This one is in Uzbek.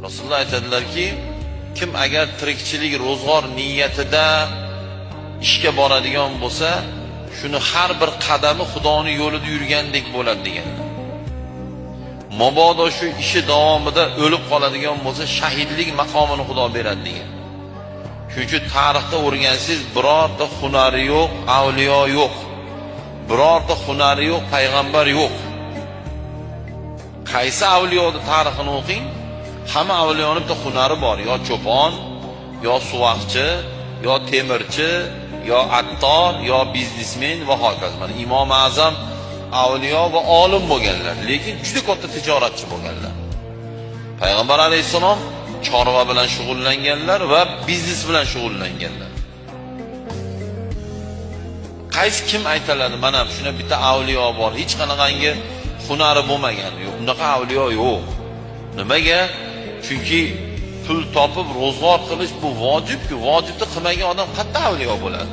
Rasululloh aytadilarki, kim agar tirikchilik ro'zg'or niyatida ishga boradigan bo'lsa, shuni har bir qadami Xudoni yo'lida yurgandek bo'ladi deganlar. Mabodo shu ishi davomida o'lib qoladigan bo'lsa, shahidlik maqomini Xudo beradi degan. Shuning uchun tarixda o'rgansangiz, birorta hunari yo'q, avliyo yo'q. Birorta hunari yo'q, payg'ambar yo'q. Qaysi avliyoni tarixini o'qing, hamma avliyoni bitta hunari bor, yo cho'pon, yo suvaqchi, yo temirchi, yo attor, yo biznesmen va hokazo. Mana Imom Azam avliyo va olim bo'lganlar, lekin juda katta tijoratchi bo'lganlar. Payg'ambar alayhissalom chorva bilan shug'ullanganlar va biznes bilan shug'ullanganlar. Qaysi kim aytaladi, mana shuna bitta avliyo bor, hech qanaqangi hunari bo'lmagan. Yo'q, unaqa avliyo yo'q. Nimaga? Chunki pul topib ro'zg'or qilish bu vojibku. Vojibni qilmagan odam qayerda avliyo bo'ladi?